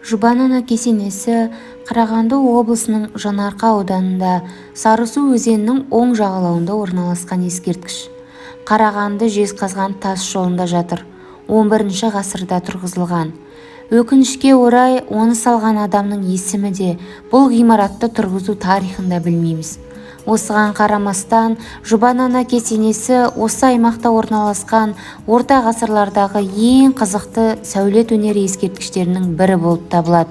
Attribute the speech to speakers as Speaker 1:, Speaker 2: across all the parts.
Speaker 1: Жұбан ана кесенесі Қарағанды облысының Жаңаарқа ауданында, Сарысу өзенінің оң жағалауында орналасқан ескерткіш. Қарағанды-Жезқазған тас жолында жатыр. 11 ғасырда тұрғызылған. Өкінішке орай, оны салған адамның есімі де, бұл ғимаратты тұрғызу тарихын да білмейміз. Осыған қарамастан, Жұбан ана кесенесі осы аймақта орналасқан орта ғасырлардағы ең қызықты сәулет өнері ескерткіштерінің бірі болып табылады.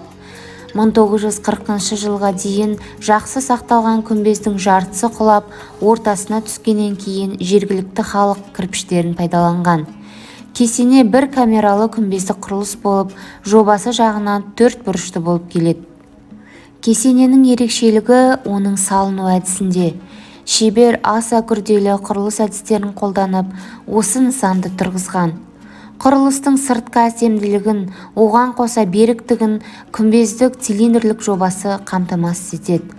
Speaker 1: 1940 жылға дейін жақсы сақталған күмбездің жартысы құлап, ортасына түскеннен кейін жергілікті халық кірпіштерін пайдаланған. Кесене бір камералы күмбезді құрылыс болып, жобасы жағынан төрт бұрышты болып келеді. Кесененің ерекшелігі оның салыну әдісінде. Шебер аса күрделі құрылыс әдістерін қолданып, осы нысанды тұрғызған. Құрылыстың сыртқы әсемділігін, оған қоса беріктігін күмбездік цилиндрлік жобасы қамтамасыз етеді.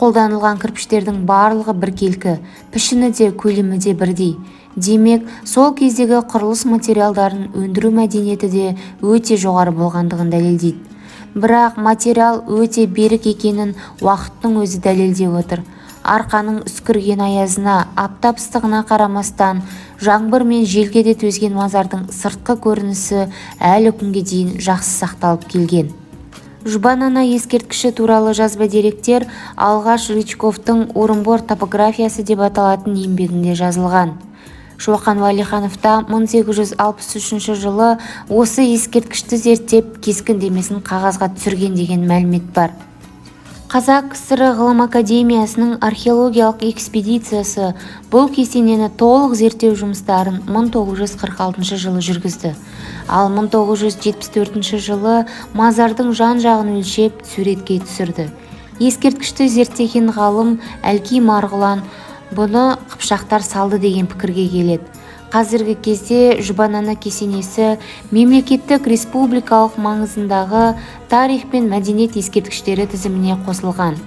Speaker 1: Қолданылған кірпіштердің барлығы біркелкі, пішіні де, көлемі де бірдей. Демек, сол кездегі құрылыс материалдарын өндіру мәдениеті де өте жоғары болғандығын дәлелдейді. Бірақ материал өте берік екенін уақыттың өзі дәлелдеп отыр. Арқаның үскірген аязына, аптап ыстығына қарамастан, жаңбыр мен желге де төзген мазардың сыртқы көрінісі әлі күнге дейін жақсы сақталып келген. Жұбан ана ескерткіші туралы жазба деректер алғаш Рычковтың «Орынбор топографиясы» деп аталатын еңбегінде жазылған. Шоқан Уәлиханов та 1863 жылы осы ескерткішті зерттеп, кескіндемесін қағазға түсірген деген мәлімет бар. Қазақ КСР Ғылым академиясының археологиялық экспедициясы бұл кесенені толық зерттеу жұмыстарын 1946 жылы жүргізді. Ал 1974 жылы мазардың жан-жағын өлшеп, суретке түсірді. Ескерткішті зерттеген ғалым Әлкей Марғұлан бұны қыпшақтар салды деген пікірге келеді. Қазіргі кезде Жұбан ана кесенесі мемлекеттік республикалық маңызындағы тарих пен мәдениет ескерткіштері тізіміне қосылған.